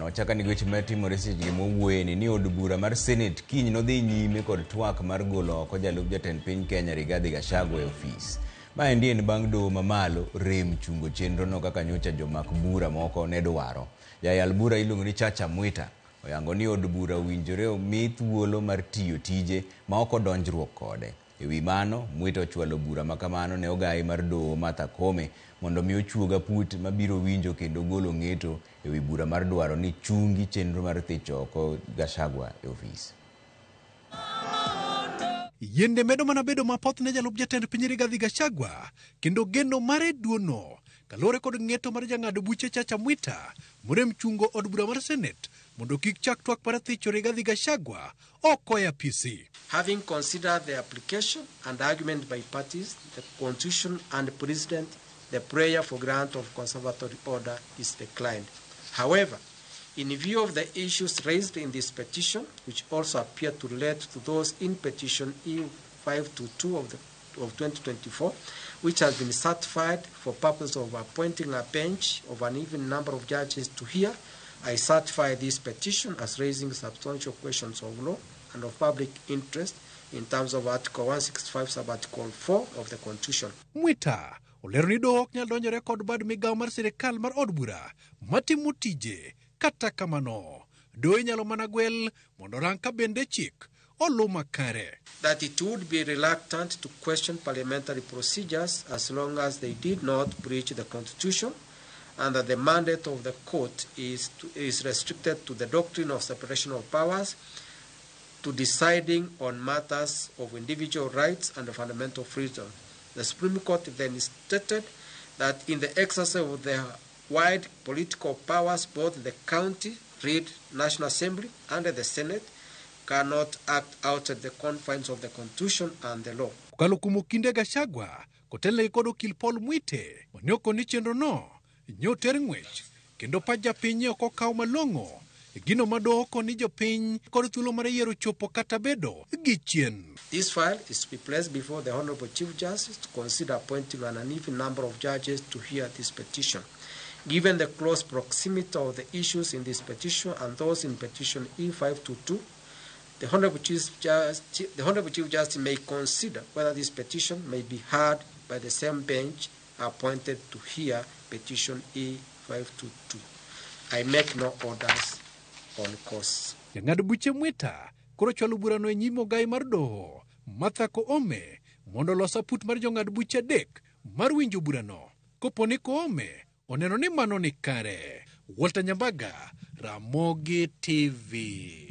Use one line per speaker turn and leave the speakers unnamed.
Nochaka ni weche matimore seche mowuoyeni ni od bura mar Senate kiny nodhi nyime kod twak mar golo oko jalup jatend piny Kenya Rigathi Gachagua e ofis. Maendi en bang' doho mamalo rem chungo chenrono kaka nyocha jomak bura moko ne dwaro. Jayal bura iluongo ni Chacha Mwita oyango ni od bura owinjore omi thuolo mar tiyo tije ma ok odonjruok kode. E wi mano, Mwita ochwalo bura ma kamano ne ogayi mar doho Martha Koome mondo mi ochuog aput mabiro winjo kendo golo ng'eto e wi bura mar dwaro ni chungi chenro mar thicho oko Gachagua e ofis.
Yiende medo mana bedo mapoth ne jalup jatend piny Rigathi Gachagua kendo geno mare duono kaluwore kod ng'eto mar jang'ad buche Chacha Mwita morem chungo od bura mar Senate mondo kik chak twak mar thicho Rigathi Gachagua oko e apisi.
Having considered the application and argument by parties, the Constitution and President, the prayer for grant of conservatory order is declined. However, in view of the issues raised in this petition, which also appear to relate to those in petition E522 of 2024, which has been certified for purpose of appointing a bench of an even number of judges to hear, I certify this petition as raising substantial questions of law and of public interest in terms of Article 165, Sub-Article 4 of the Constitution.
Mwita olero ni doho ok nyal donjore kod bad migawo mar sirikal mar od bura matimo tije. Kata kamano, doho inyalo mana gwel mondo orang ka bende chik oluw makare.
That it would be reluctant to question parliamentary procedures as long as they did not breach the Constitution, and that the mandate of the court is restricted to the doctrine of separation of powers, to deciding on matters of individual rights and fundamental freedom. The Supreme Court then stated that in the exercise of the wide political powers, both the county, read National Assembly, and the Senate cannot act outside the confines of the Constitution and the law.
Kokalo kuom okinde Gachagua kotelnegi kod okil Paul Mwite mane okoni chenrono nyoter ng'wech kendo pach japiny ok okaw malong'o e gino ma doho okoni jopiny kod thuolo mar yiero chopo kata bedo gi chien.
This file is to be placed before the Honorable Chief Justice to consider appointing an uneven number of judges to hear this petition. Given the close proximity of the issues in this petition and those in petition E522, the Honorable Chief Justice may consider whether this petition may be heard by the same bench appointed to hear petition E522. I make no orders on costs.
Jang'ad buche Mwita koro chwalo burano e nyim ogai mar doho Martha Koome mondo olos aput mar jong'ad buche adek mar winjo burano kopo ni Koome oneno ni mano ni kare. Walter Nyambaga, Ramogi TV.